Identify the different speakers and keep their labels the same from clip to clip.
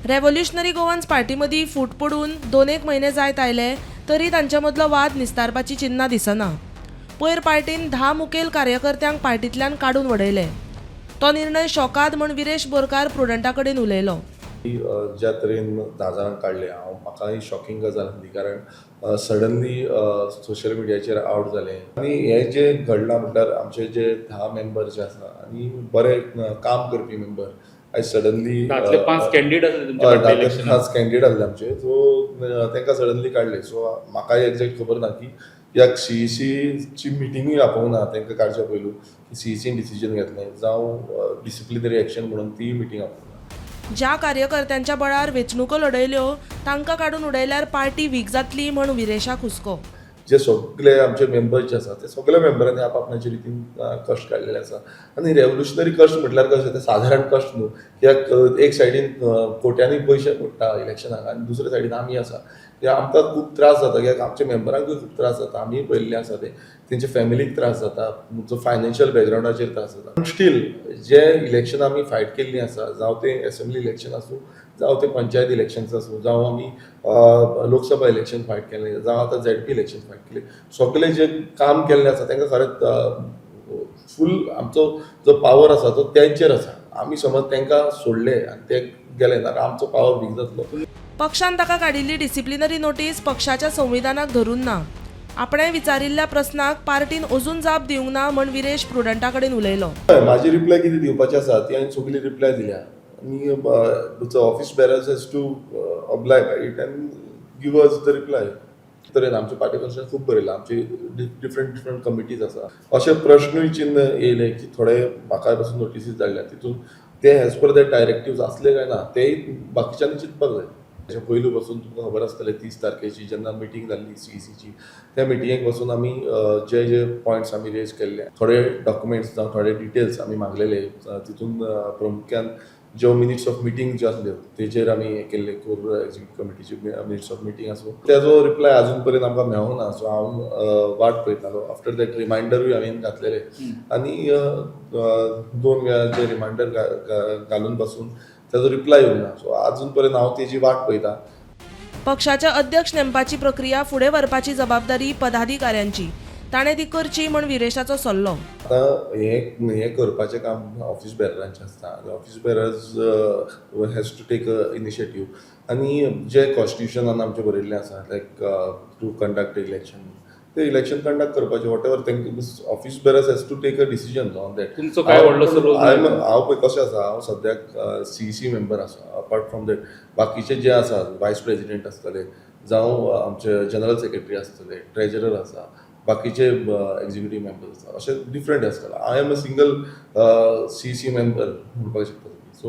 Speaker 1: Revolutionary Goans party मदीं फूट पडून दोन एक म्हयने जायत आयले तरी तांचे मदलो वाद निस्तारपाची चिन्नां दिसना. पयर पार्टीन 10 मुखेल कार्यकर्त्यांक पार्टींतल्यान काडून वडयले. तो निर्णय शोकाद म्हण विरेश बोरकार प्रुडंटा कडेन उलयलो.
Speaker 2: ज्या तरेन 10 जाणांक काडले, हांव म्हाका ही शॉकिंग गजाल आसली, कारण सडनली सोशल मिडियाचेर आवट जालें. आनी हें जें घडलां म्हटल्यार आमचे जे 10 मेंबर जे आसा आनी बरे काम करपी मेंबर आयज सडनली
Speaker 3: धातले पांच कॅन्डिडेट आसले तुमच्या फाटल्या इलेक्शनाक.
Speaker 2: पांच कॅन्डिडेट आसले आमचे, सो तांकां सडनली काडले. सो म्हाकाय एग्जॅक्ट खबर ना की ह्या सीईसीची मिटिंगूय आपोवंक ना तांकां काडच्या पयलू, की सीईसीन डिसिजन घेतलें जावं डिसिप्लिनरी एक्शन म्हणून ती मिटींग आपोवंक ना.
Speaker 1: ज्या कार्यकर्त्यांच्या बळार वेंचणुको लढयल्यो तांकां काडून उडयल्यार पार्टी वीक जातली म्हण विरेशाक हुस्को.
Speaker 2: जे सगळे आमचे मेंबर्स जे आसा, ते सगळे मेंबरांनी आप आपणाचे रितीन कश्ट काडलेले आसा. आनी रेव्होल्युशनरी कश्ट म्हटल्यार कशें, ते सादारण कश्ट न्हू, कित्याक एक सायडीन कोट्यांनी पयशे पडटा इलेक्शनाक आनी दुसरे सायडीन आमी आसा. कित्याक आमकां खूब त्रास जाता, कित्याक आमच्या मेंबरांकूय खूब त्रास जाता. आमीय पळयल्लें आसा ते, तेंच्या फॅमिलीक त्रास जाता, जो फायनान्शियल बॅकग्रावंडाचेर त्रास जाता. पूण स्टील जे इलेक्शन आमी फायट केल्लीं आसा, जावं तें एसेंब्ली इलेक्शन आसूं, जावं तें पंचायत इलेक्शन्स आसूं, जावं आमी लोकसभा इलेक्शन फायट केलें, जावं आतां झेडपी इलेक्शन फायट केलें, सगळें जें काम केल्लें आसा तांकां खरेंच फूल आमचो जो पावर आसा तो तेंचेर आसा. आमी समज तांकां सोडले आनी ते गेले जाल्यार आमचो पावर वीक जातलो.
Speaker 1: पक्षान ताका काडिल्ली डिसिप्लिनरी नोटीस पक्षाच्या संविधानाक धरून ना. आपणें विचारिल्ल्या प्रस्नाक पार्टीन अजून जाप दिवंक ना म्हण विरेश प्रुडंटा कडेन उलयलो.
Speaker 2: हय, म्हाजी रिप्लाय कितें दिवपाची आसा ती हांवें सगली रिप्लाय दिल्या आनी office bearers has to oblige by it and give us the reply. तरेन आमच्या पार्टी कॉन्स्टिट्यूशन खूब बरयलां. आमची डिफरंट डिफरंट कमिटीज आसा. अशे प्रश्नूय चिन्न येयले की थोडे म्हाका पासून नोटिसीस धाडल्या, तितून ते एज पर that डायरेक्टिव्स आसले काय ना, तेय बाकीच्यांनी चिंतपाक जाय. तेच्या पयलू पासून तुमकां खबर आसतलें, 30 तारखेची जेन्ना मिटींग जाल्ली सीईसीची, त्या मिटिंगेक बसून आमी जे जे पॉयंट्स आमी रेज केल्ले, थोडे डॉक्युमेंट्स जावं थोडे डिटेल्स आमी मागलेले. तितून प्रामुख्यान ज्यो मिनिट्स ऑफ मिटींग ज्यो आसल्यो तेजेर आमी हें केल्ले, कोर एक्झिक्युटीव कमिटीची मिनिट्स ऑफ मिटींग आसूं, तेजो रिप्लाय अजून पर्यंत आमकां मेळोंक ना. सो हांव वाट पळयतालो. आफ्टर that रिमायंडरूय हांवें घातलेले आनी अ, अ, दोन वेळा जे रिमायंडर घालून पासून तेजो रिप्लाय येवंक ना. सो अजून पर्यंत हांव तेजी वाट पळयता.
Speaker 1: पक्षाच्या अध्यक्ष नेमपाची प्रक्रिया फुडें व्हरपाची जबाबदारी पदाधिकाऱ्यांची, ताणें ती करची म्हण विरेशाचो सल्लो.
Speaker 2: आतां हें हें करपाचें काम ऑफीस बेररांचें आसता. Office bearers has to take a initiative आनी जे कॉन्स्टिट्युशनान आमचें बरयल्लें आसा, लायक टू कंडक्ट इलेक्शन, ते इलेक्शन कंडक्ट करपाचें, what ever तांकां office bearers has to take a decision on that.
Speaker 3: तुमचो काय व्हडलोसो रोल?
Speaker 2: हांव पळय कशें आसा, हांव सद्याक सीईसी मेंबर आसा. अपार्ट फ्रॉम that बाकीचे जे आसा, वायस प्रेजिडेंट आसतले, जावं आमचे जनरल सेक्रेटरी आसतले, ट्रेजरर आसा, बाकीचे एक्झिक्युटीव मेंबर्स आसा, अशे डिफरंट आसतले. I am a single CEC member म्हणपाक शकता तुमी. सो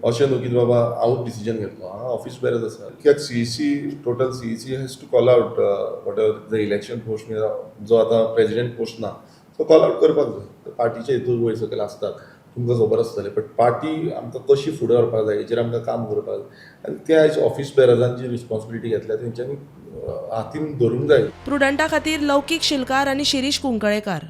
Speaker 2: अशें न्हू की बाबा हांव डिसिजन घेतलो. हांगा ऑफीस बेरर्स आसा, कित्याक CEC, total CEC has to call out whatever the election post, जो आतां प्रेजिडेंट पोस्ट ना, तो कॉल आउट करपाक जाय. पार्टीचे हितून वयर सकयल आसतात, तुमकां खबर आसतलें, बट पार्टी आमकां कशी फुडें व्हरपाक जाय हेचेर आमकां काम करपाक जाय आनी ते आयज ऑफीस बेरर्सान जी रिस्पॉन्सिबिलिटी घेतल्या, तेंच्यांनी हातीन धरूंक जाय.
Speaker 1: प्रुडंटा खातीर लौकीक शिलकार आनी शिरीष कुंकळेकार.